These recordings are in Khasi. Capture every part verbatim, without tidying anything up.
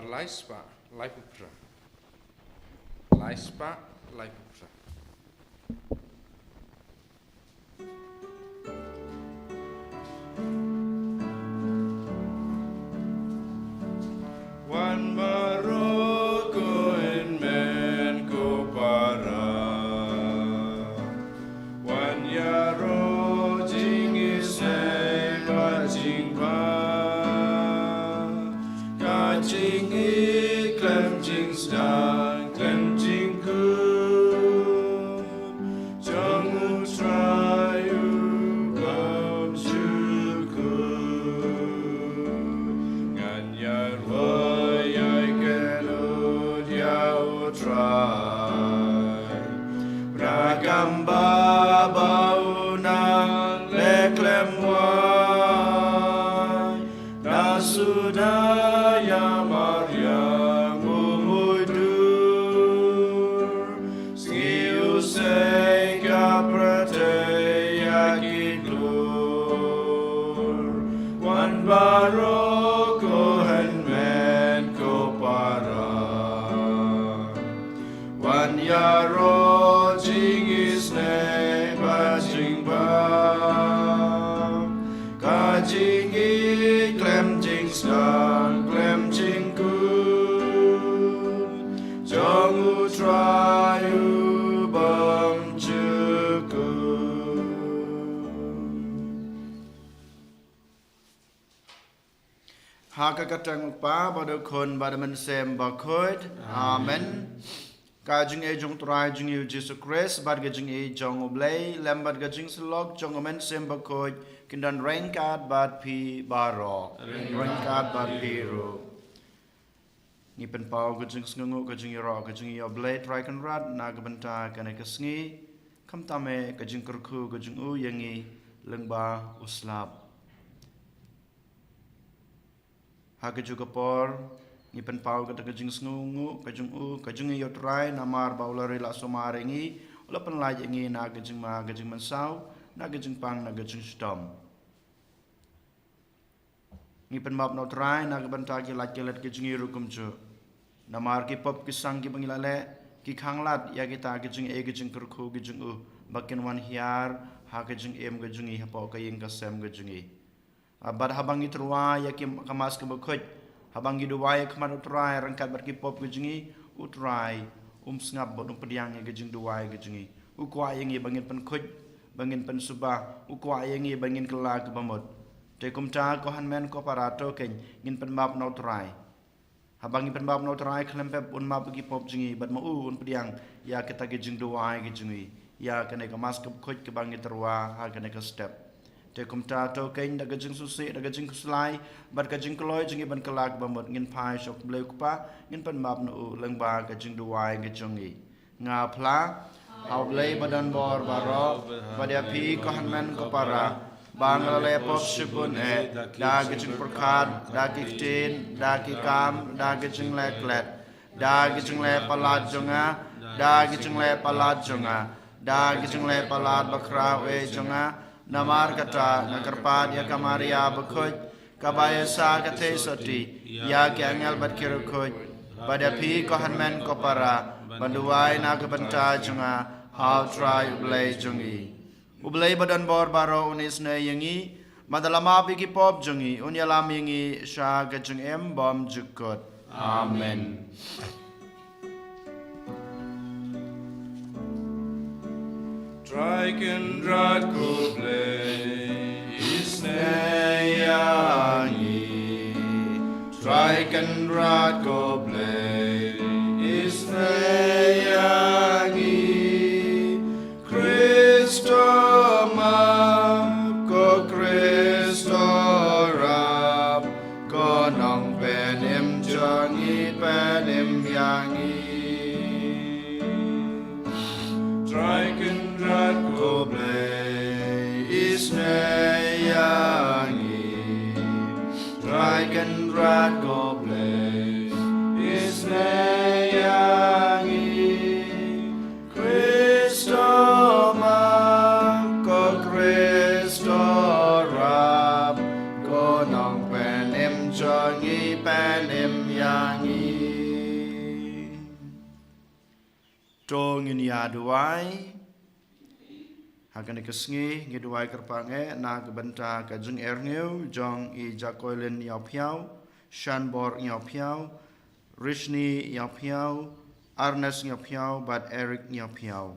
Lai spah laiphew phra. Lai spah laiphew phra. Wan baroh ko hynmen ko para. Wan ïaroh jingisnei bad jingbha. Ka jingïeit khlem jingsdang khlem jingkut jong U Trai u bymjukut. Ngan ïaroh ïa kane ïa U Trai. Bad kumba ba u nang leh khlem wai. Da suda ïamar ïa u mudui. Sngi u sei ka pyrthei ïa ki klur. Wan baroh ko hynmen ko para. Wan ïaroh jingisnei bad jingbha. Ka jingïeit khlem jingsdang khlem jingkut jong U Trai u bymjukut. Ha ka kyrteng U Kpa bad U Khun bad U Mynsiem Bakhuid. Amen. Ka jingïeit jong U Trai jong ngi U Jisu Khrist bad ka jingïeit jong U Blei lem bad ka jingsyllok jong U Mynsiem Bakhuid kin don ryngkat bad phi baroh. Ryngkat bad phi ruh. Ngi pynpaw ka jingsngewnguh ka jingïaroh ka jingïaroh Blei Trai Kynrad na ka bynta kane ka sngi. Khamtam eh ka jingkyrkhu ka jong u ïa ngi lyngba u slap. Ha kajuh ka por ngi pynpaw kata ka jingsngewnguh ka jong u ka jong ngi ïa U Trai namar ba u la ri la sumar ïa ngi, u la pynlait ïa ngi na ka jingma ka jingmynsaw, na ka jingpang na ka jingshitom. Ngi pynbap na U Trai na ka bynta ki lait ki let ki jong ngi ruh kumjuh. Namar ki pop ki sang kiba ngi la leh ki khanglad ïa kita ki jingeh ki jingkyrkhu ki jong u ba kin wan hiar ha ka jingim ka jong ngi hapoh ka ïing ka sem ka jong ngi. Bad haba ngi tyrwa ïa ki ka Mass kaba khuid, haba ngi duwai ha khmat U Trai ryngkat bad ki pop ki jong ngi, U Trai um sngap bad um pdiang ïa ka jingduwai ka jong ngi. U kwah ïa ngi ba ngin pynkhuid, ba ngin pynsuba, u kwah ïa ngi ba ngin kylla kaba mut. Te kumta ko hynmen ko para to keiñ ngin pynbap na U Trai. Haba ngi pynbap na U Trai khlem pep un map ki pop jong ngi bad ma u un pdiang ïa kita ki jingduwai ki jong ngi ïa kane ka Mass kaba khuid kaba ngi tyrwa ha kane ka step. Te kumta to keiñ da ka jingsngewsih da ka jingkhuslai bad ka jingkloi jong ngi ban kylla kaba mut ngin phai sha U Blei U Kpa ngin pynbap na u lyngba ka jingduwai ka jong ngi. Nga phla ha U Blei ba don bor baroh, bad ïa phi ko hynmen ko para, ba nga la leh pop shibun eh, da ki jingpyrkhat, da ki ktien, da ki kam, da ki jingleh klet, da ki jingleh palat jong nga, da ki jingleh palat jong nga, da ki jingleh palat bakhraw eh jong nga, namar kata nga kyrpad ïa ka Maria bakhuid, kaba ïa sa ka theisotti ïa ki angel bad ki riewkhuid, bad ïa phi ko hynmen ko para, ban duwai na ka bynta jong nga ha U Trai U Blei jong ngi. U Blei ba don bor baroh un isnei ïa ngi, bad da la map ïa ki pop jong ngi un ïalam ïa ngi sha ka jingim bymjukut. Amen. Trai Kynrad ko Blei isnei ïa ngi. Trai Kynrad ko Blei isnei ïa ngi. Khristo map, ko Khristo rap, ko Nongpynim jong ngi pynim ïa ngi. Trai Kynrad ko Blei isnei ïa ngi. Trai Kynrad ko Blei isnei ïa ngi. Khristo map, ko Khristo rap, ko Nongpynim jong ngi pynim ïa ngi. To ngin ïa duwai. Ha kane ka sngi ngi duwai kyrpang eh na ka bynta ka jingerngew jong i Jakoilin Ïawphiaw, Shanbor Ïawphiaw, Rishni Ïawphiaw, Arnes Ïawphiaw bad Eric Ïawphiaw.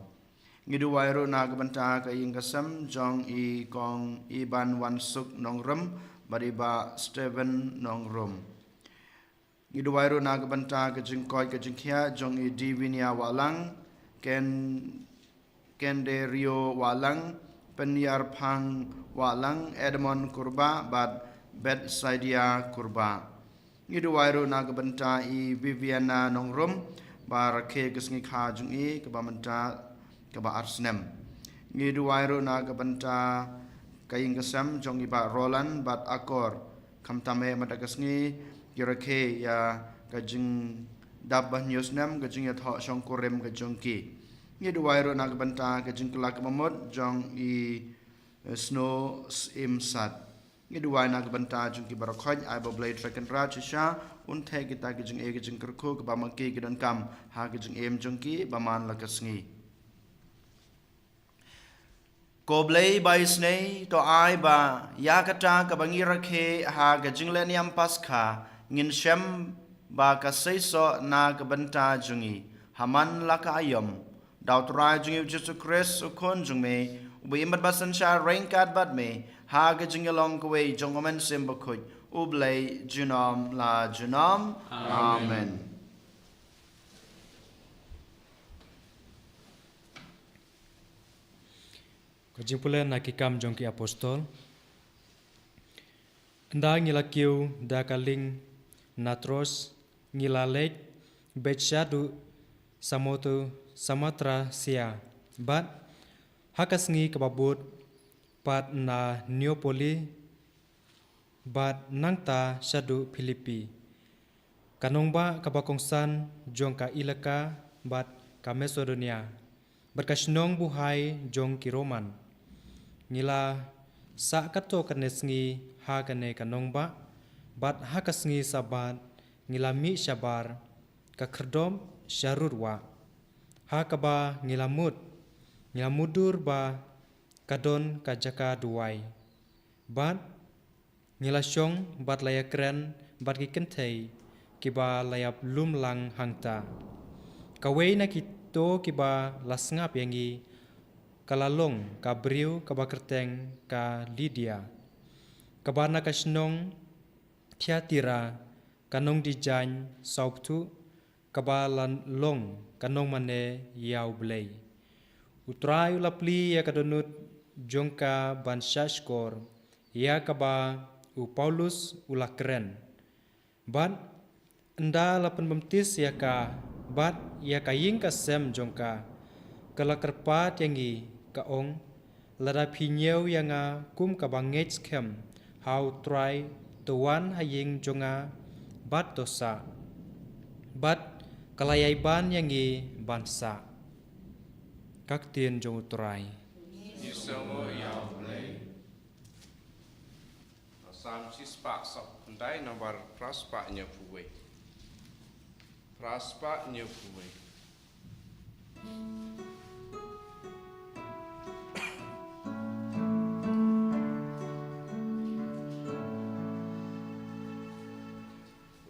Ngi duwai ruh na ka bynta ka ïing ka sem jong i Kong Iban Wansuk Nongrum bad i Bah Steven Nongrum. Ngi duwai ruh na ka bynta ka jingkoit ka jingkhiah jong i Divinia Wahlang, Ken Kenderio Wahlang, Penyarphang Wahlang, Edmond Kurbah bad Bethsaidia Kurbah. Ngi duwai ruh na ka bynta i Viviana Nongrum ba rakhe ka sngi kha jong i kaba mynta kaba ar snem. Ngi duwai ruh na ka bynta ka ïing ka sem jong i Bah Roland bad Akor. Khamtam eh mynta ka sngi ki rakhe ïa ka jingdap ba hynñiew snem ka jingïathoh shongkurim ka jong ki. Ngi duwai ruh na ka bynta ka jingkylla kaba mut jong i, eh, Snow Syiem Sat. Ngi duwai na ka bynta jong ki baroh khoit, ai ba U Blei Trai Kynrad shisha un theh kita ki jingeh ki jingkyrkhu kaba ma ki ki donkam ha ka jingim jong ki ba man la ka sngi. Ko Blei ba isynei, to ai ba ïa kata kaba ngi rakhe ha ka jingleh niam Paskha ngin shem ba ka seisoh na ka bynta jong ngi ha man la ka aïom. Da U Trai jong ngi U Jisu Khrist U Khun jong me, uba im bad ba synshar ryngkat bad me ha ka jingïalong kawei jong U Mynsiem Bakhuid, U Blei junom la junom. Amen. Amen. Ka jingpule na Ki Kam jong ki Apostol. Ynda ngi la kiew da ka lieng na Troas, ngi la leit beit shaduh Samotu Samothracia, bad ha ka sngi kaba bud pat na Neapoli, bad nangta shaduh Philippi, ka nongbah kaba kongsan jong ka Ilaka bad ka Masedonia, bad ka shnong buhai jong ki Roman. Ngi la sah katto katne sngi ha kane ka nongbah, bad ha ka sngi Sabbath ngi la mih shabar ka khyrdop sharud wah, ha kaba ngi la mut, ngi la mutdur ba ka don ka jaka duwai. Bad ngi la shong bad la ïakren bad ki kynthei kiba la ïap lum lang hangta. Kawei na kito kiba la sngap ïa ngi ka la long ka briew kaba kyrteng ka Lidia, kaba na ka shnong Thiatira, ka nongdijaiñ sawpthuh, kaba la long ka nongmane ïa U Blei. U Trai u la plie ïa ka dohnud jong ka ban shahshkor ïa kaba u Paulus u la kren. Bad ynda la pynbaptis ïa ka bad ïa ka ïing ka sem jong ka, ka la kyrpad ïa ngi, ka ong, lada phi ñiew ïa nga kum kaba ngeit skhem ha U Trai, to wan ha ïing jong nga bad to sah. Bad ka la ïai ban ïa ngi ban sah. Ka ktien jong U Trai. Ngi sngewnguh ïa U Blei. Salm shispah sawphew khyndai, nombar phra spah hynñiewphew wei. Phra spah hynñiewphew wei.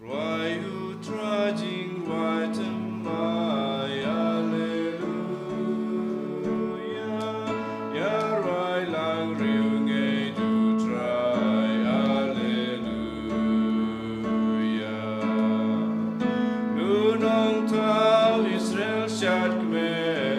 Rwai U Trai jingrwai thymmai, Alleluia. Ïa rwai lang riewngeit U Trai, Alleluia. Lun ong, thaw Israel shad kmen,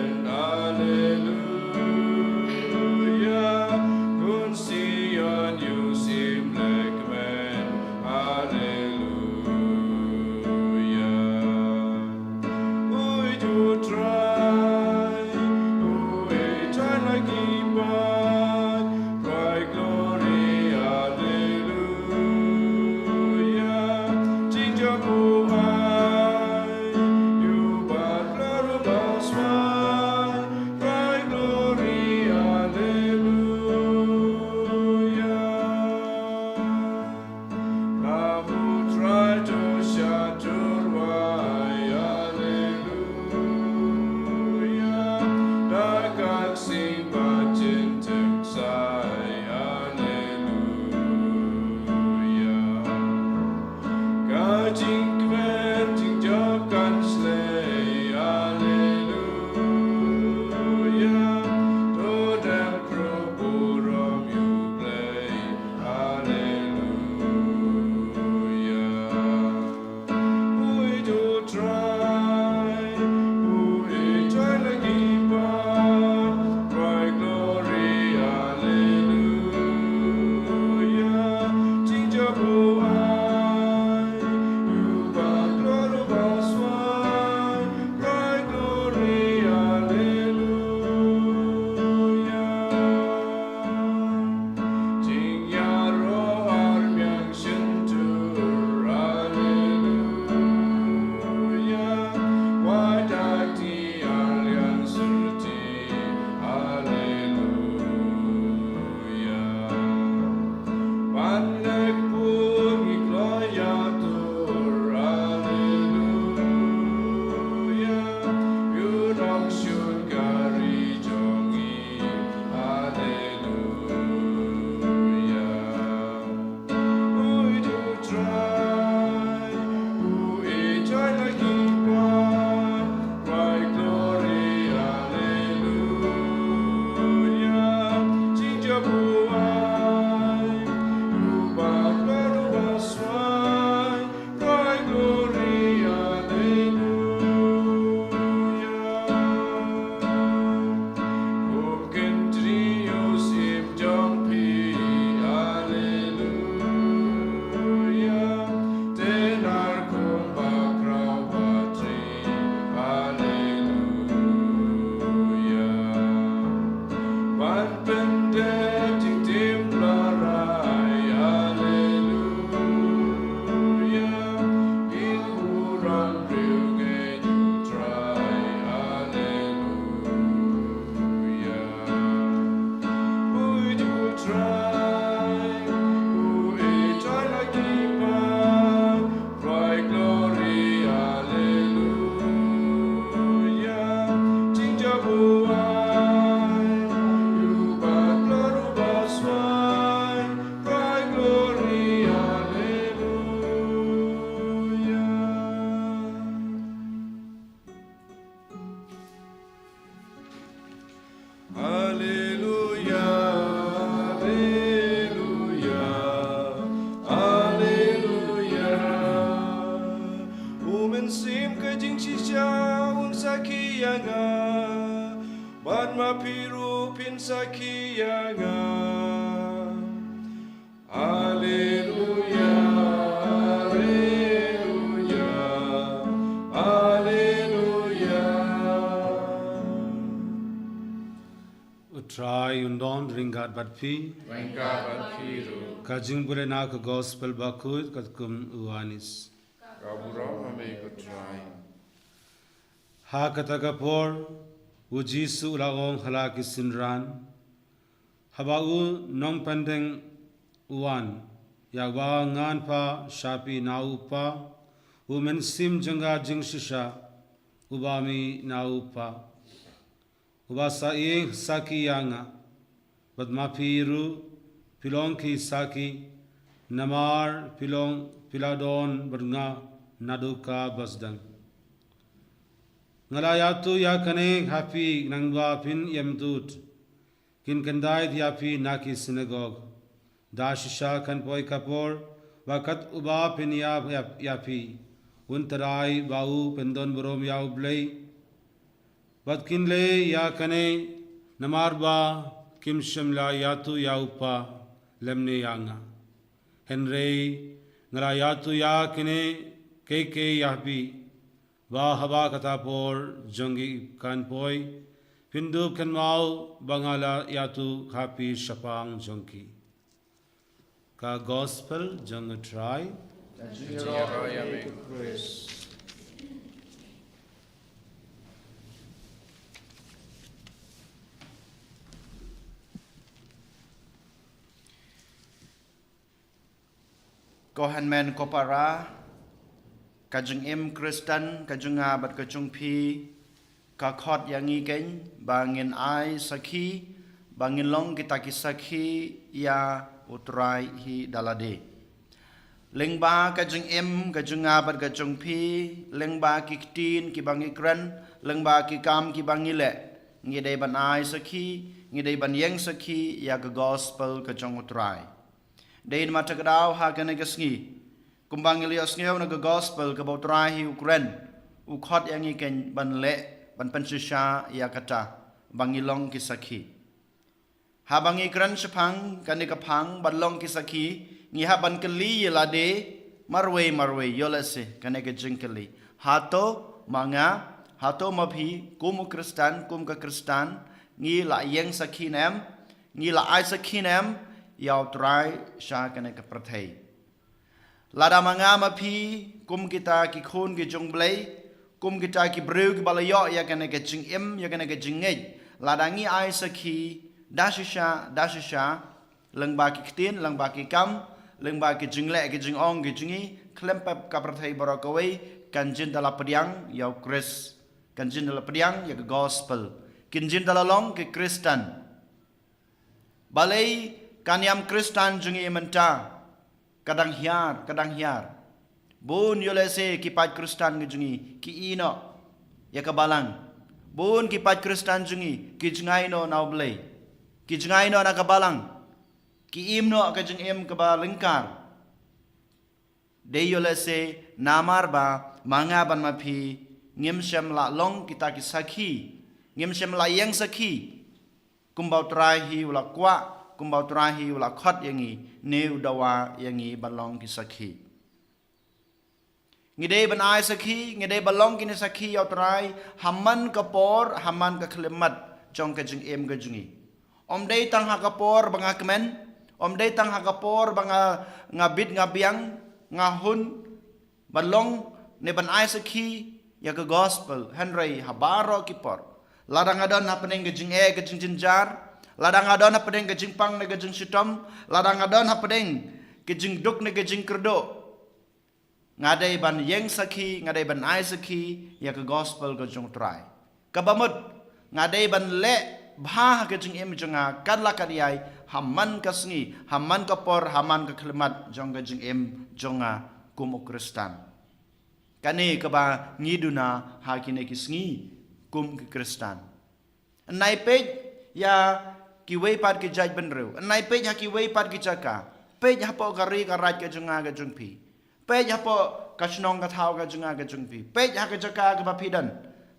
Shisha un sakhi ïa nga, bad ma phi ruh phin sakhi ïa nga. Alleluia, alleluia, alleluia. U Trai un don ryngkat bad phi. Ryngkat bad phi ruh. Ka jingpule na ka Gospel bakhuid katkum u Ïoannis. Ka burom ha me ko Trai. Ha kata ka por, u Jisu u la ong ha la ki synran, haba u nongpyndeng u wan, ïa uba ngan phah sha phi na u Kpa, u Mynsiem jong ka jingshisha, uba mih na u Kpa, uba sa ïeng sakhi ïa nga, bad ma phi ruh phi long ki sakhi, namar phi long, phi la don bad nga naduh kaba sdang. Nga la ïathuh ïa kane ha phi nangba phin ïamduh. Kin kyndait ïa phi na ki synagog. Da shisha kan poi ka por ba kat uba phin ïa, ïa, ïa phi, un tharai ba u pyndon burom ïa U Blei. Bad kin leh ïa kane namar ba kim shym la ïathuh ïa u Kpa lymne ïa nga. Hynrei nga la ïathuh ïa kine kiei kiei ïa phi, ba haba kata por jong ki kan poi, phin dup kynmaw ba nga la ïathuh ha phi shaphang jong ki. Ka Gospel jong U Trai. Ka jingïaroh ïa me ko Khrist. Ko hynmen ko para, ka jingim Khristan ka jong nga bad ka jong phi, ka khot ïa ngi keiñ ba ngin ai sakhi, ba ngin long kita ki sakhi ïa U Trai hi da lade. Lyngba ka jingim ka jong nga bad ka jong phi, lyngba ki ktien kiba ngi kren, lyngba ki kam kiba ngi leh, ngi dei ban ai sakhi, ngi dei ban ïeng sakhi ïa ka Gospel ka jong U Trai. Dei namar kata ka daw ha kane ka sngi, kumba ngi la ïohsngew na ka Gospel kaba U Trai hi u kren, u khot ïa ngi keiñ ban leh, ban pynshisha ïa kata, ba ngi long ki sakhi. Haba ngi kren shaphang kane ka phang ban long ki sakhi, ngi hap ban kylli ïa lade marwei marwei, ïoh lehse kane ka jingkylli. Hato ma nga, hato ma phi, kum u Khristan, kum ka Khristan, ngi la ïeng sakhi ne em, ngi la ai sakhi ne em ïa U Trai sha kane ka pyrthei. Lada ma nga ma phi, kum kita ki khun ki jong U Blei, kum kita ki briew kiba la ïoh ïa kane ka jingim, ïa kane ka jingngeit, lada ngi ai sakhi da shisha, da shisha, lyngba ki ktien, lyngba ki kam, lyngba ki jingleh, ki jingong ki jong ngi, khlem pep ka pyrthei baroh kawei kan jin da la pdiang ïa U Khrist, kan jin da la pdiang ïa ka Gospel, kin jin da la long ki Khristan. Balei ka niam Khristan jong ngi mynta ka dang hiar, ka dang hiar? Bun, ïoh lehse ki paid Khristan ki jong ngi ki ïehnoh ïa ka Balang. Bun ki paid Khristan jong ngi ki jngai noh na U Blei, ki jngai noh na ka Balang, ki im noh ka jingim kaba lyngkar. Dei ïoh lehse namar ba ma nga bad ma phi ngim shym la long kita ki sakhi, ngim shym la ïeng sakhi kumba U Trai hi u la kwah, kumba U Trai hi u la khot ïa ngi, ne u dawa ïa ngi ban long ki sakhi. Ngi dei ban ai sakhi, ngi dei ban long kine sakhi ïa U Trai ha man ka por, ha man ka khyllipmat jong ka jingim ka jong ngi. Ym dei tang ha ka por ba nga kmen, ym dei tang ha ka por ba nga, nga bit nga biang, nga hun ban long ne ban ai sakhi ïa ka Gospel, hynrei ha baroh ki por. Lada nga don hapdeng ka jingeh ka jingjynjar, lada nga don hapdeng ka jingpang ne ka jingshitom, lada nga don hapdeng ka jingduk ne ka jingkyrduh, nga dei ban ïeng sakhi, nga dei ban ai sakhi ïa ka Gospel ka jong U Trai. Kaba mut, nga dei ban leh bha ha ka jingim jong nga kat la kat ïai, ha man ka sngi, ha man ka por, ha man ka khyllipmat jong ka jingim jong nga kum u Khristan. Kane kaba ngi duna ha kine ki sngi kum ki Khristan. Nai peit ïa kiwei pat ki jaitbynriew, nai peit ha kiwei pat ki jaka, peit hapoh ka ri ka raij ka jong nga ka jong phi, peit hapoh ka shnong ka thaw ka jong nga ka jong phi. Peit ha ka jaka kaba phi don,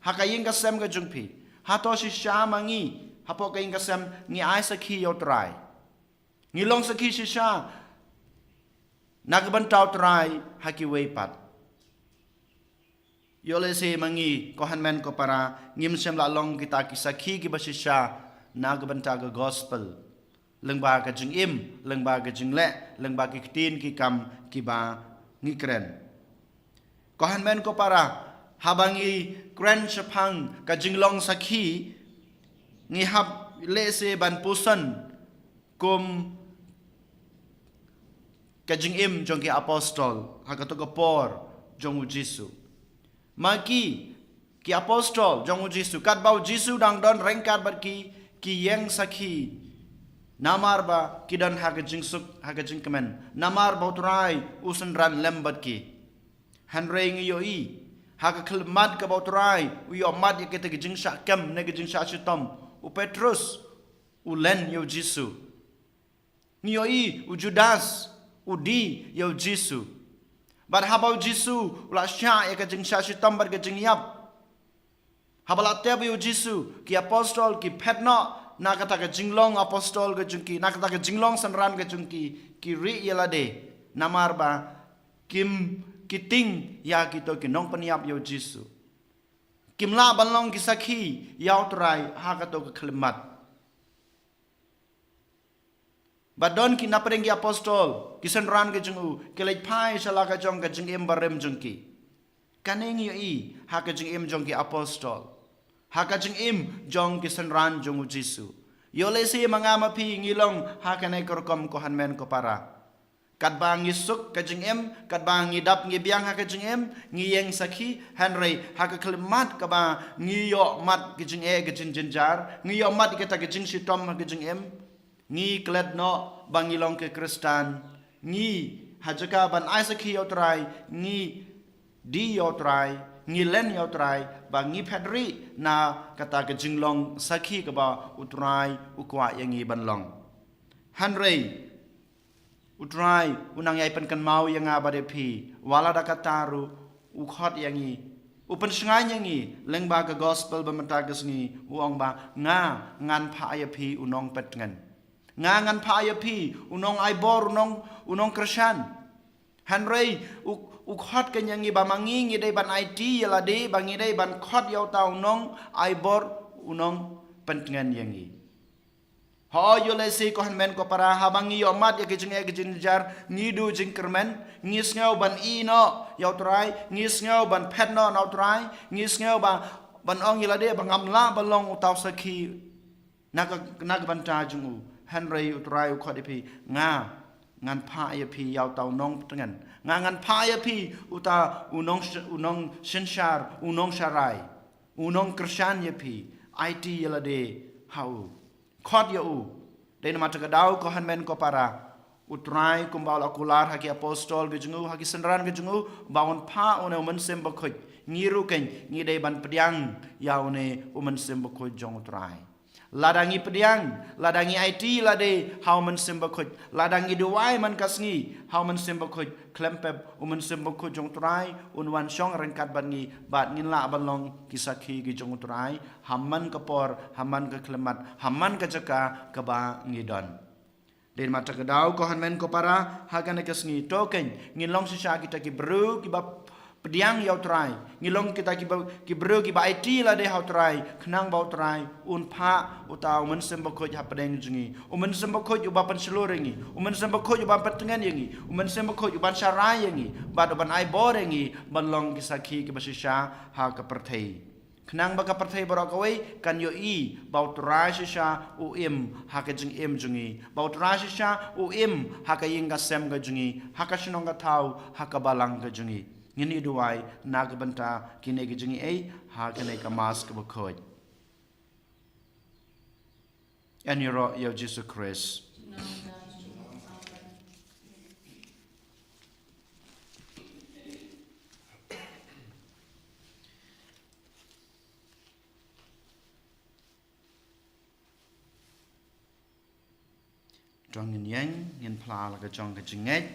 ha ka ïing ka sem ka jong phi. Hato shisha ma ngi hapoh ka ïing ka sem ngi ai sakhi ïa u Trai? Ngi long sakhi shisha na ka bynta u Trai ha kiwei pat? Ïoh lehse ma ngi, ko hynmen ko para, ngim shym la long kita ki sakhi kiba shisha na ka bynta ka gospel, lyngba ka jingim, lyngba ka jingleh, lyngba ki ktien ki kam kiba ngi kren. Ko hynmen ko para, haba ngi kren shaphang ka jinglong sakhi, ngi hap lehse ban puson kum ka jingim jong ki apostol ha kato ka por jong u Jisu. Ma ki, ki apostol jong u Jisu, katba u Jisu dang don ryngkat bad ki, ki ïeng sakhi, namar ba ki don ha ka jingsuk, ha ka jingkmen, namar ba u Trai u synran lem bad ki. Hynrei ngi ïohi ha ka khyllipmat kaba u Trai u ïohmad ïa kita ki jingshah kem ne ki jingshah shitom, u Petrus u len ïa u Jisu. Ngi ïohi u Judas u die ïa u Jisu. Bad haba u Jisu u la shah ïa ka jingshah shitom bad ka jingïap, haba la tep ïa u Jisu, ki apostol ki phet noh na kata ka jinglong apostol ka jong ki, na kata ka jinglong synran ka jong ki, ki rieh ïa lade, namar ba kim, ki tieng ïa kito ki nongpynïap ïa u Jisu. Kim lah ban long ki sakhi ïa u Trai ha kato ka khyllipmat. Ba don ki napdeng ki apostol, ki synran ki jong u, ki leit phai sha la ka jong ka jingim barim jong ki. Kane ngi ïohi ha ka jingim jong ki apostol, ha ka jingim jong ki synran jong u Jisu. Ïoh lehse ma nga ma phi ngi long ha kane ka rukom, ko hynmen ko para. Katba ngi suk ka jingim, katba ngi dap ngi biang ha ka jingim, ngi ïeng sakhi, hynrei ha ka khyllipmat kaba ngi ïohmad ki jingeh ki jingjynjar, ngi ïohmad kita ki jingshitom ha ka jingim, ngi klet noh ba ngi long ki Khristan, ngi, ha jaka ban ai sakhi ïa u Trai, ngi die ïa u Trai, ngi len ïa u Trai, ba ngi phet rieh na kata ka jinglong sakhi kaba u Trai u kwah ïa ngi ban long. Hynrei u Trai u nang ïai pynkynmaw ïa nga bad ïa phi, wat la da kata ruh u khot ïa ngi, u pynshngaiñ ïa ngi lyngba ka gospel ba mynta ka sngi, u ong ba nga ngan phah ïa phi u nongpyntngen. Nga ngan phah ïa phi u nongaibor, u nong, u nongkyrshan. Hynrei u, u khot keiñ ïa ngi ba ma ngi ngi dei ban aiti ïa lade, ba ngi dei ban khot ïa uta u nongaibor, u nongpyntngen ïa ngi. Hooid, ïoh lehse ko hynmen ko para, haba ngi ïohmad ïa ki jingeh ki jingjynjar, ngi duh jingkyrmen, ngi sngew ban ïeh noh ïa u Trai, ngi sngew ban phet noh na u Trai, ngi sngew ba, ban ong ïa lade ba ngam lah ban long uta u sakhi na ka, na ka bynta jong u. Hynrei u Trai u khot ïa phi, nga ngan phah ïa phi ïa uta u nongpyntngen, nga ngan phah ïa phi uta u nong, u nongsynshar, u nongsharai, u nongkyrshan ïa phi. Aiti ïa lade ha u. Khot ïa u. Dei namar kata ka daw ko hynmen ko para, u Trai kumba u la kular ha ki apostol ki jong u, ha ki synran ki jong u, ba un phah une u Mynsiem Bakhuid. Ngi ruh keiñ ngi dei ban pdiang ïa une u Mynsiem Bakhuid jong u Trai. Lada ngi pdiang, lada ngi aiti lade ha u Mynsiem Bakhuid, lada ngi duwai man ka sngi ha u Mynsiem Bakhuid, khlem pep u Mynsiem Bakhuid jong u Trai un wan shong ryngkat bad ngi, bad ngin lah ban long ki sakhi ki jong u Trai ha man ka por, ha man ka khyllipmat, ha man ka jaka kaba ngi don. Dei namar kata ka daw ko hynmen ko para, ha kane ka sngi to keiñ ngin long shisha kita ki briew kiba pdiang ïa u Trai. Ngi long kita kiba, ki briew kiba aiti lade ha u Trai, khnang ba u Trai un phah uta u Mynsiem Bakhuid hapdeng jong ngi. U Mynsiem Bakhuid uba pynshlur ïa ngi, u Mynsiem Bakhuid uba pyntngen ïa ngi, u Mynsiem Bakhuid uban sharai ïa ngi, bad uban ai bor ïa ngi ban long ki sakhi kiba shisha ha ka pyrthei. Khnang ba ka pyrthei baroh kawei kan ïohi ba u Trai shisha u im ha ka jingim jong ngi, ba u Trai shisha u im ha ka ïing ka sem ka jong ngi, ha ka shnong ka thaw, ha ka balang ka jong ngi. Ngin ïa duwai na ka bynta kine ki jingïeit ha kane ka Mass kaba khuid. Yn ïaroh ïa u Jisu Khrist. To ngin ïeng, ngin phla la ka jong ka jingngeit.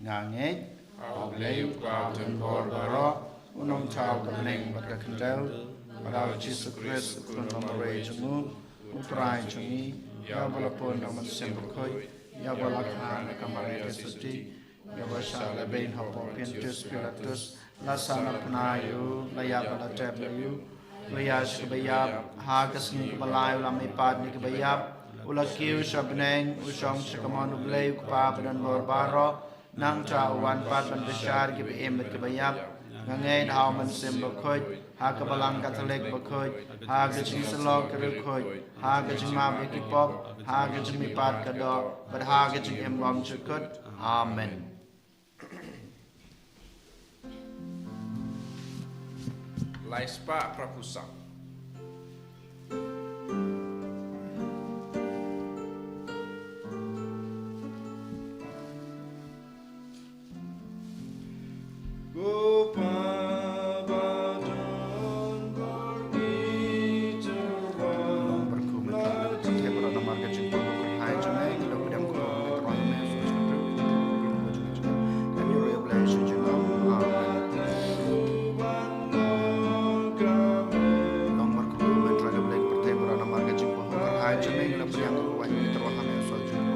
Nga ngeit. U Blei u Kpa badonbor baroh, u nongthaw ka bneng bad ka khyndew, bad ha u Jisu Khrist u Khun longmarwei jong u, u Trai jong ngi, ïa uba la pun da u Mynsiem Bakhuid, ïa uba la kha na ka Maria Theisotti, ïa uba shah lehbeiñ hapoh Pontius Pilatus, la sahnarphna ïa u, la ïap bad la tep ïa u, u la ïaid sha kaba ïap, ha ka sngi kaba lai u la mihpat na kiba ïap, u la kiew sha bneng, u shong sha kamon U Blei u Kpa badonbor baroh, nangta u wan pat ban bishar ïa kiba im bad kiba ïap. Nga ngeit ha u Mynsiem Bakhuid, ha ka Balang Katholik bakhuid, ha ka jingïasyllok ki riewkhuid, ha ka jingmap ïa ki pop, ha ka jingmihpat ka doh, bad ha ka jingim bymjukut. Amen. Lai spah phra phew saw. Ko Pa badonbor, ngi tyrwa. Long barkhum ïa u Trai, namar ka jingpynlong kyrhai jong me, ngi la pdiang, ko Pa, ngi tyrwa ïa me, sa shisha. Amen. Long barkhum ïa u Trai, ka Blei ka pyrthei baroh, namar ka jingpynlong kyrhai jong me, ngi la pdiang, ko Pa, ngi tyrwa ha me, sa shisha.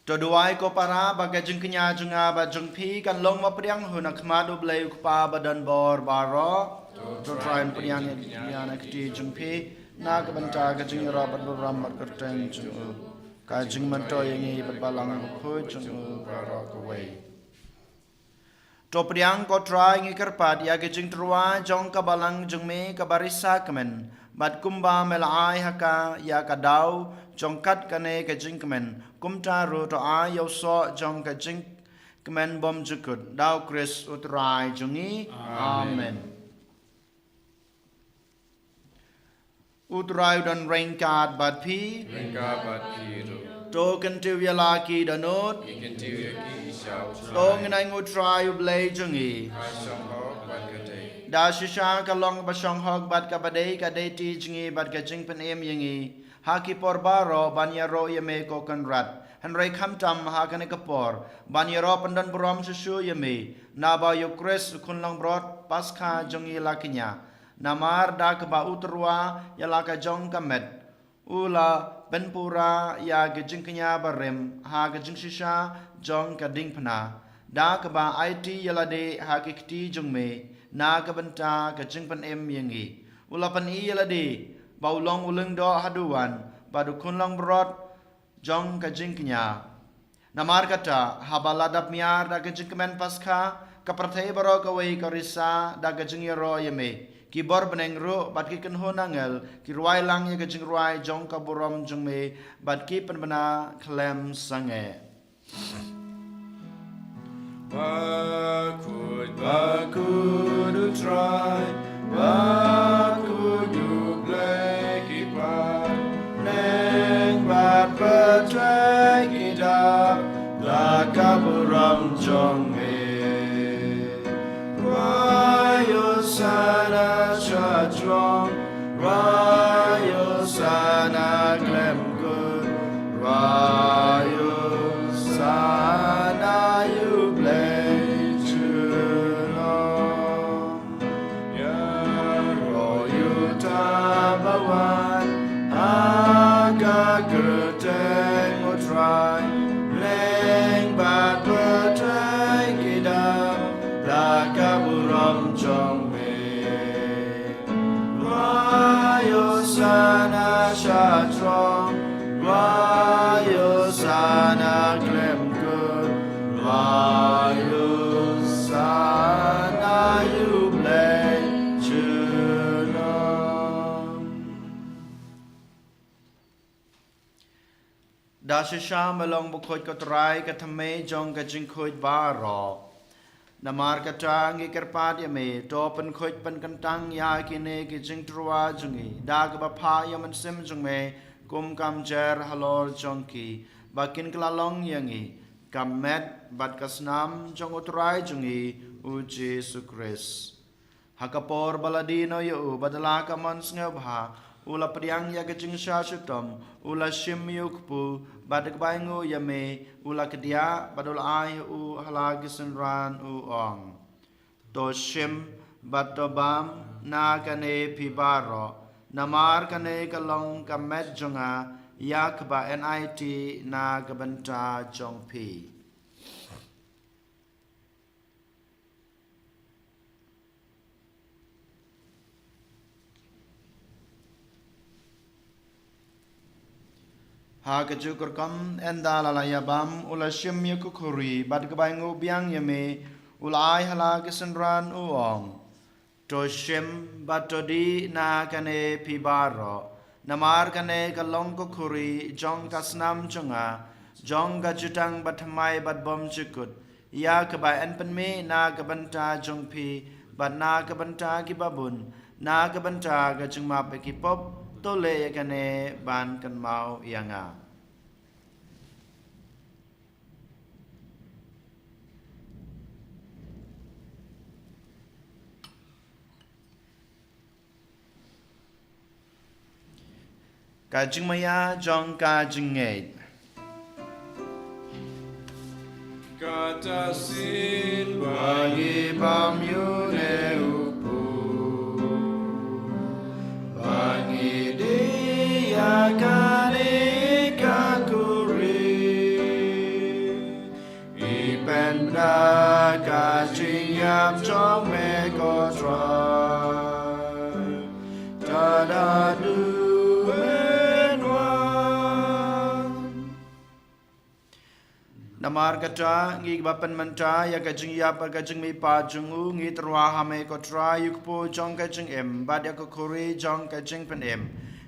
To duwai ko para ba ka jingkñia jong nga bad jong phi kan long mapdiang hun ha khmat U Blei U Kpa badonbor baroh. To Trai, pdiang ïa ka kti jong phi na ka bynta ka jingïarap bad burom bad kyrteng jong u. Ka jingmyntoi ïa ngi bad Balang Bakhuid jong u baroh kawei. To pdiang ko Trai, ngi kyrpad ïa ka jingtyrwa jong ka Balang jong me kaba risa kmen, bad kumba me la ai ha ka ïa ka daw jong kat kane ka jingkmen, kumta ruh to ai ïa u soh jong ka jingkmen bymjukut, da u Khrist u Trai jong ngi. Amen. Amen. U Trai u don ryngkat bad phi. Ryngkat bad phi ruh. To kyntiew ïa la ki dohnud. Ngi kyntiew ïa ki sha u Trai. To ngin ai nguh U Trai U Blei jong ngi. Ka shong hok bad ka dei. Da shisha ka long kaba shong hok bad kaba dei ka duty jong ngi bad ka jingpynim ïa ngi ha ki por baroh ban ïaroh ïa me ko Kynrad. Hynrei khamtam ha kane ka por ban ïaroh pyndonburom shuh shuh ïa me, naba ïa u Khrist u Khun Langbrot Paskha jong ngi la kñia. Namar da kaba u tyrwa ïa la ka jong ka met, u la pynpura ïa ka jingkñia barim ha ka jingshisha jong ka diengphna, da kaba aiti ïa lade ha ki kti jong me na ka bynta ka jingpynim ïa ngi. U la pyni ïa lade ba u long u lyngdoh haduh wan bad u Khun Langbrot jong ka jingkñia. Namar kata, haba la dap miar da ka jingkmen Paskha, ka pyrthei baroh kawei ka risa da ka jingïaroh ïa me. Ki bor bneng ruh bad ki kynhun angel ki rwai lang ïa ka jingrwai jong ka burom jong me, bad ki pynbna khlem sangeh. Bakhuid, bakhuid U Trai, bakhuid U Blei ki paid, bneng bad pyrthei ki dap da ka burom jong me. Rwai Hosana sha throne, rwai Hosana khlem kut, rwai Hosana ïa U Blei junom. Ïaroh ïa uta ba wan ha ka kyrteng U Trai, bneng bad pyrthei ki dap da ka burom jong me. Rwai Hosana sha throne, rwai Hosana khlem kut, rwai Hosana ïa U Blei junom. Da shisha me long bakhuid ko Trai, ka thymmei jong ka jingkhuid baroh. Namar kata ngi kyrpad ïa me, to pynkhuid pynkyntang ïa kine ki jingtyrwa jong ngi da kaba phah ïa u Mynsiem jong me kum ka mynsiem halor jong ki, ba kin kylla long ïa ngi ka met bad ka snam jong u Trai jong ngi u Jisu Khrist. Ha ka por ba la die noh ïa u, bad la ka mon sngewbha, u la pdiang ïa ka jingshah shitom, u la shim ïa u kpu, bad da kaba ainguh ïa me, u la kdiah, bad u la ai ha u ha la ki synran u ong: To shim, bad to bam na kane phi baroh, namar kane ka long ka met jong nga ïa kaba enait na ka bynta jong phi. Ha kajuh ka rukom, ynda la la ïa bam, u la shim ïa ka khuri, bad kaba ainguh biang ïa me, u la ai ha la ki synran u ong: To shim, bad to dih na kane phi baroh, namar kane ka long ka khuri jong ka snam jong nga, jong ka jutang bathymmai bad bymjukut, ïa kaba yn pynmih na ka bynta jong phi, bad na ka bynta ki babun, na ka bynta ka jingmap ïa ki pop. To leh ïa kane ban kynmaw ïa nga. Ka jingmaïa jong ka jingngeit. Kata shisien ba ngi bam ïa une u kpu, ba ngi dih ïa kane ka khuri, ngi pynbna ka jingïap jong me ko Trai, tad haduh men wan. Namar kata, ngi kiba pynmynta ïa ka jingïap bad ka jingmihpat jong u, ngi tyrwa ha me ko Trai ïa u kpu jong ka jingim, bad ïa ka khuri jong ka jingpynim.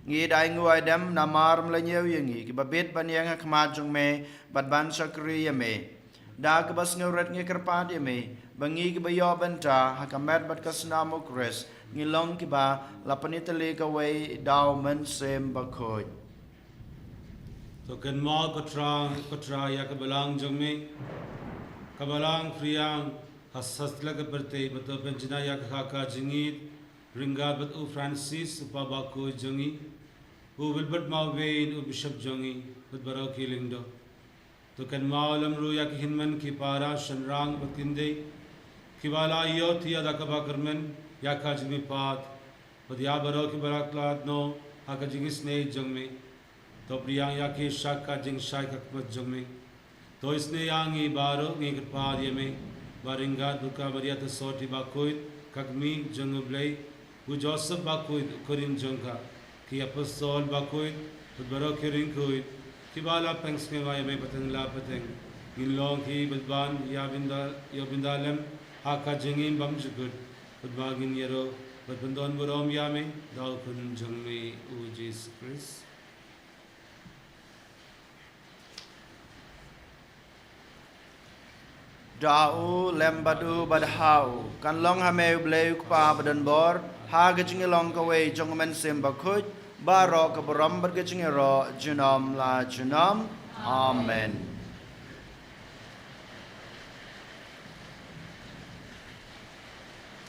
Ngi da ainguh aidem namar me la ñiew ïa ngi kiba bit ban ïeng ha khmat jong me, bad ban shakri ïa me. Da kaba sngewrit ngi kyrpad ïa me, ba ngi kiba ïoh bynta ha ka met bad ka snam u Khrist, ngin long kiba la pynïatylli kawei da u Mynsiem Bakhuid. To kynmaw ko Trai, ko Trai ïa ka balang jong me, ka balang phriang ha satlak ka pyrthei, bad to pynjngai ïa ka ha ka jingïeit ryngkat bad u Francis u Papa Bakhuid jong ngi, u Wilbert Mawbein u Bishop jong ngi, bad baroh ki lyngdoh. To kynmaw lem ruh ïa ki hynmen ki para shynrang bad kynthei kiba la ïoh thiah da kaba kyrmen ïa ka jingmihpat, bad ïa baroh kiba la khlad noh ha ka jingisynei jong me. To pdiang ïa ki sha ka jingshai khadmat jong me. To isynei ïa ngi baroh, ngi kyrpad ïa me, ba ryngkat bad ka Maria Theisotti Bakhuid, ka kmie jong u Blei, u Joseph Bakhuid u khun jong ka, ki apostol bakhuid, bad baroh ki riewkhuid kiba la pynsngew ïa me pateng la pateng, ngin long kiba ban ïa bynta, ïa bynta lem ha ka jingim bymjukut, bad ba ngin ïaroh bad pyndonburom ïa me da u Khun jong me u Jisu Khrist. Da u, lem bad u, bad ha u, kan long ha me u Blei u Kpa badonbor, ha ka jinglong kawei jong u Mynsiem Bakhuid, baroh ka burom bad ka jingïaroh junom la junom. Amen.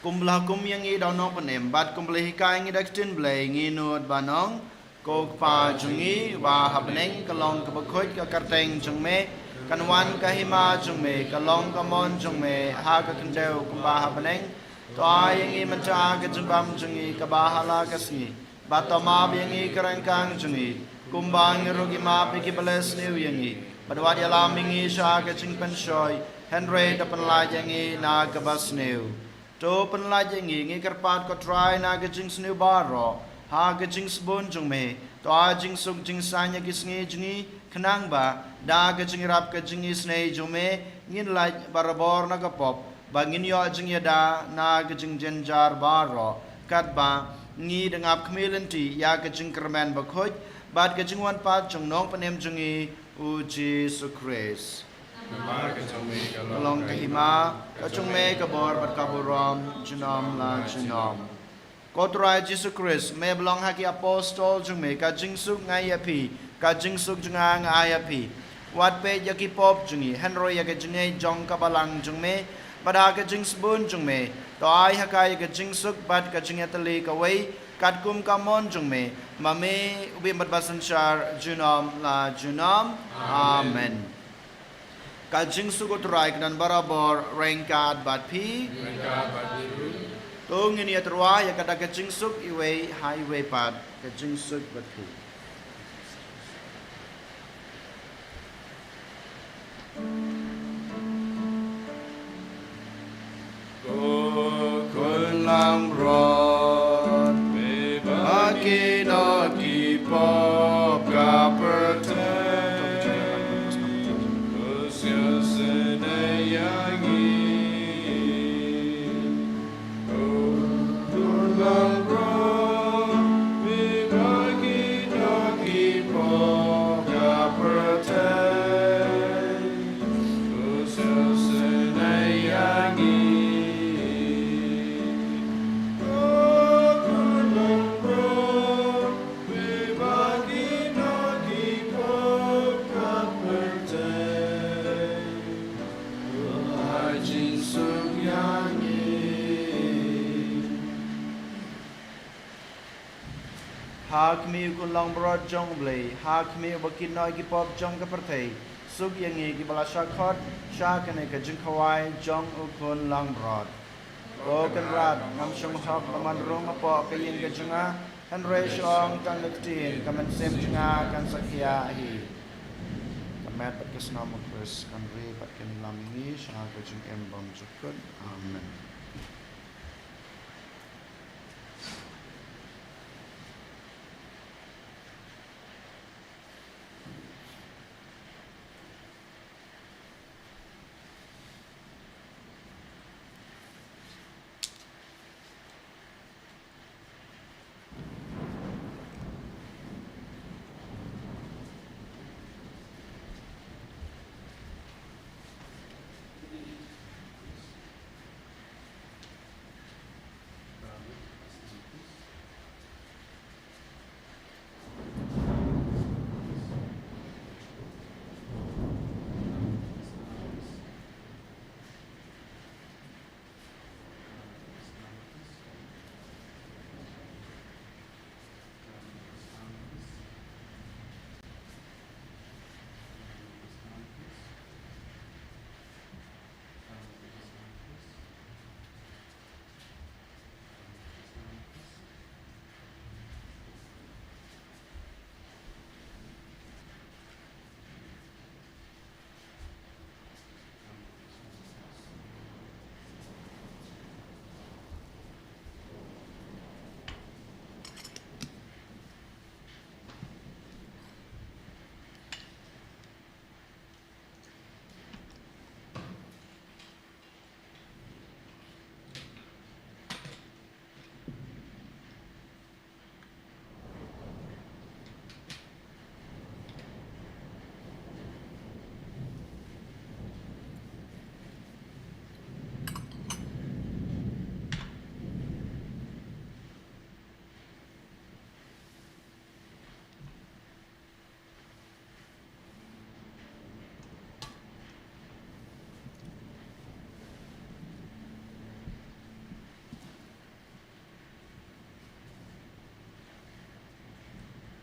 Kumba la hukum ïa ngi da u Nongpynim, bad kumba la hikai ïa ngi da ka ktien Blei, ngin nud ban ong: Ko Kpa jong ngi uba ha bneng, ka long kaba khuid ka kyrteng jong me, kan wan ka hima jong me, ka long ka mon jong me ha ka khyndew kumba ha bneng. To ai ïa ngi mynta ka jingbam jong ngi kaba ha la ka sngi, bad to map ïa ngi ki ryngkang jong ngi, kumba ngi ruh ngi map ïa kiba la sniew ïa ngi, bad wat ïalam ïa ngi sha ka jingpynshoi, hynrei to pynlait ïa ngi na kaba sniew. To pynlait ïa ngi, ngi kyrpad ko Trai, na ka jingsniew baroh, ha ka jingsbun jong me. To ai jingsuk jingsaiñ ïa ki sngi jong ngi, khnang ba da ka jingïarap ka jingisynei jong me, ngin lait barabor na ka pop, ba ngin ïoh jingïada na ka jingjynjar baroh, katba ngi da ngap khmih lynti ïa ka jingkyrmen bakhuid bad ka jingwan pat jong u Nongpynim jong ngi u Jisu Khrist. Namar ka jong me ka long ka hima, ka jong me ka bor bad ka burom, junom la junom. Ko Trai Jisu Khrist, me ba long ha ki apostol jong me, ka jingsuk nga ai ïa phi, ka jingsuk jong nga nga ai ïa phi. Wat peit ïa ki pop jong ngi, hynrei ïa ka jingngeit jong ka balang jong me, bad ha ka jingsbun jong me, to ai ha ka ïa ka jingsuk bad ka jingïatylli kawei, katkum ka mon jong me, ma me u bym bad ba synshar, junom la junom. Amen. Ka jingsuk u Trai kan don barabor ryngkat bad phi. Ryngkat bad phi ruh. To ngin ïa tyrwa ïa kata ka jingsuk iwei ha iwei pat, ka jingsuk bad phi. Ko Khun langbrot, me ba kynnoh ki pop ka pyrthei, to sngewsynei ïa ngi. Ko Khun langbrot, me ba kynnoh ki pop ka pyrthei, ha khmih u Khun langbrot jong U Blei, ha khmih uba kynnoh ïa ki pop jong ka pyrthei, suk ïa ngi kiba la shah khot sha kane ka jingkhawai jong u Khun langbrot. Ko Kynrad, ngam shym hok ban wan rung hapoh ka ïing ka jong nga, hynrei shu ong tang da ka ktien, ka mynsiem jong nga kan sa khiah hi. Ka met bad ka snam u Khrist kan ri bad kan ïalam ïa ngi sha ka jingim bymjukut. Amen.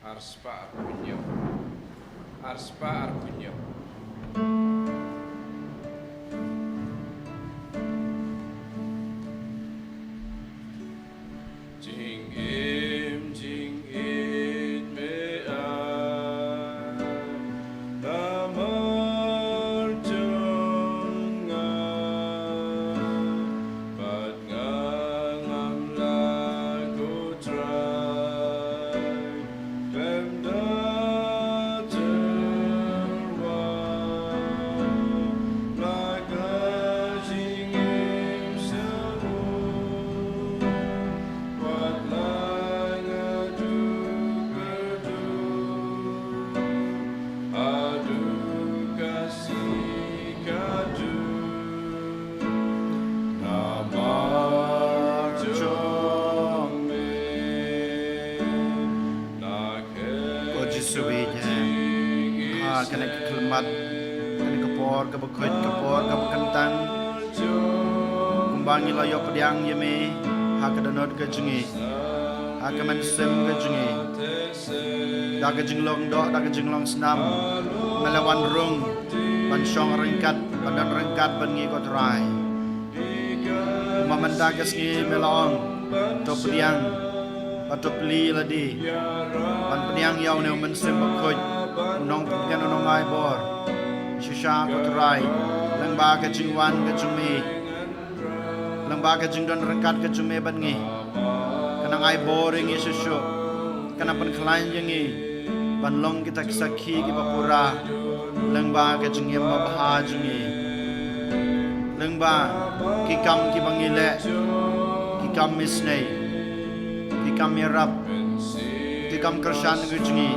Arspah arphew hynñiew. Arspah arphew hynñiew. Jingim jingïeit me ai namar jong nga, bad nga ngam lah, ko Trai, khlem da tyrwa. kane ka khyllipmat, kane ka por kaba khuid, ka por kaba kyntang, kumba ngi la ïoh pdiang ïa me ha ka dohnud ka jong ngi, ha ka mynsiem ka jong ngi, da ka jinglong doh, da ka jinglong snam, me la wan rung ban shong ryngkat, ban don ryngkat bad ngi, ko Trai. Kumba mynta ka sngi me la ong, to pdiang, bad to plie lade, ban pdiang ïa une u Mynsiem Bakhuid, u nongpynïaid, u nongai bor. Shisha, ko Trai, lyngba ka jingwan ka jong me, lyngba ka jingdon ryngkat ka jong me bad ngi, ka nang ai bor ïa ngi shuh shuh, ka nang pynkhlaiñ ïa ngi ban long kita ki sakhi kiba pura lyngba ka jingim babha jong ngi, lyngba ki kam kiba ngi leh, ki kam isynei, ki kam ïarap, ki kam kyrshan ka jong ngi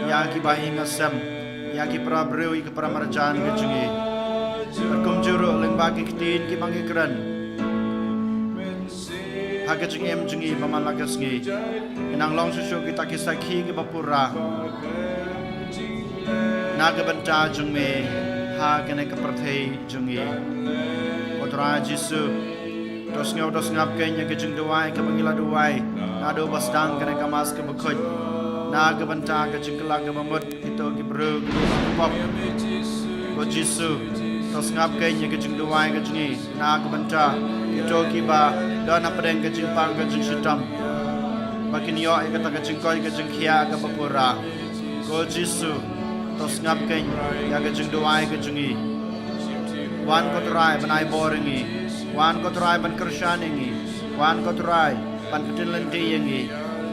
ïa ki bahaïing hasem, ïa ki para briew, ïa ki para marjan ka jong ngi. Bad kumjuh ruh lyngba ki ktien kiba ngi kren ha ka jingim jong ngi ba man la ka sngi, kin nang long shuh shuh kita ki sakhi kiba pura na ka bynta jong me ha kane ka pyrthei jong ngi. Ko Trai Jisu, to sngew, to sngap kein ïa ka jingduwai kaba ngi la duwai naduh ba sdang kane ka Mass kaba khuid, na ka bynta ka jingkylla kaba mut kito ki briew kiba pop. Ko Jisu, to sngap kein ïa ka jingduwai ka jong ngi na ka bynta kito kiba don hapdeng ka jingpang ka jingshitom, ba kin ïoh ïa kata ka jingkoit ka jingkhiah kaba pura. Ko Jisu, to sngap kein ïa ka jingduwai ka jong ngi. Wan, ko Trai, ban ai bor ïa ngi. Wan, ko Trai, ban kyrshan ïa ngi. Wan, ko Trai, ban pynlynti ïa ngi,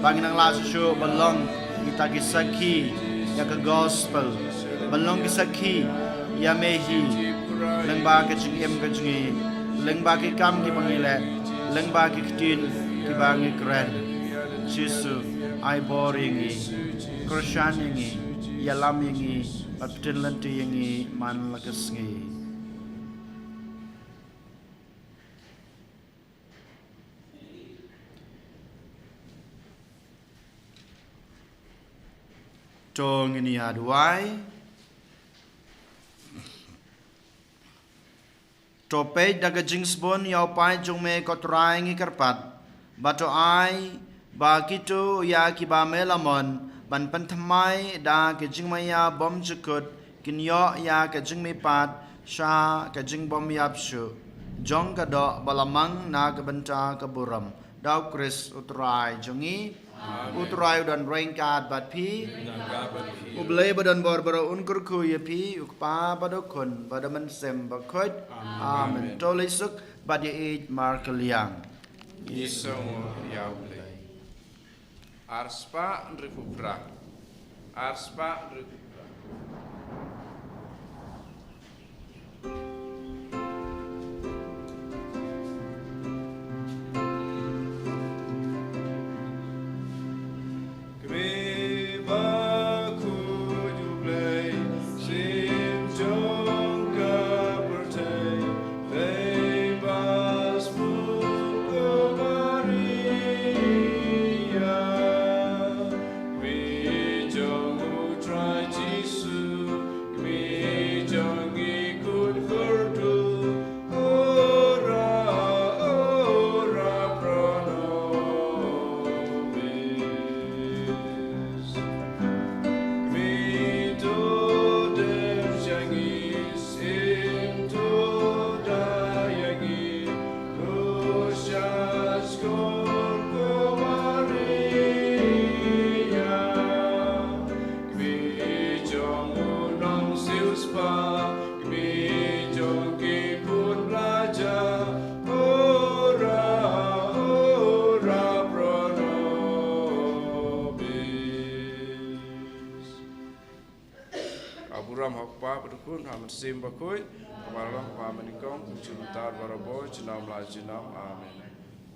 ba ngin nang lah shuh shuh ban long kita ki sakhi ïa ka gospel, ban long ki sakhi ïa me hi, lyngba ka jingim ka jong ngi, lyngba ki kam kiba ngi leh, lyngba ki ktien kiba ngi kren. Jisu, ai bor ïa ngi, kyrshan ïa ngi, ïalam ïa ngi, bad pynlynti ïa ngi man la ka sngi. To ngin ïa duwai. To peit da ka jingsbun ïa u paid jong me, ko Trai, ngi kyrpad, ba to ai ba kito ïa kiba me la mon ban pynthymmai da ka jingmaïa bymjukut kin ïoh ïa ka jingmihpat sha ka jingbymïap shuh jong ka doh ba la mang na ka bynta ka burom. Da U Khrist U Trai jong ngi. Amen. U Trai u don ryngkat bad phi. Ryngkat bad phi. U Blei ba don bor baroh un kyrkhu ïa phi, U Kpa bad U Khun bad U Mynsiem Bakhuid. Amen. Amen. To leit suk bad ïa ïeit markylliang. Ngi sngewnguh ïa U Blei. Arspah hynriewphew phra. Arspah hynriewphew phra. Kmie bakhuid U Blei, shim jong ka pyrthei, dei ba sbun ko Maria. Kmie jong U Trai Jisu, kmie jong ngi khun kyrduh, ora, ora pro nobis. Kmie to dem sha ngi, shim to da ïa ngi, Ka burom ha U Kpa bad U Khun, ha U Mynsiem Bakhuid, kumba la long, kumba mynnyngkong, kumjuh mynta, barabor, junom la junom. Amen.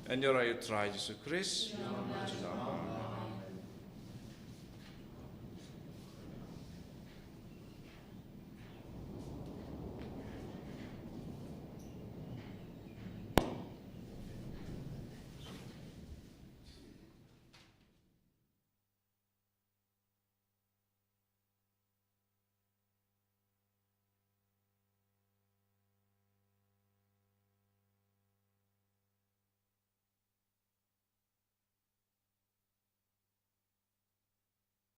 Yn ïaroh ïa U Trai Jisu Khrist. Junom.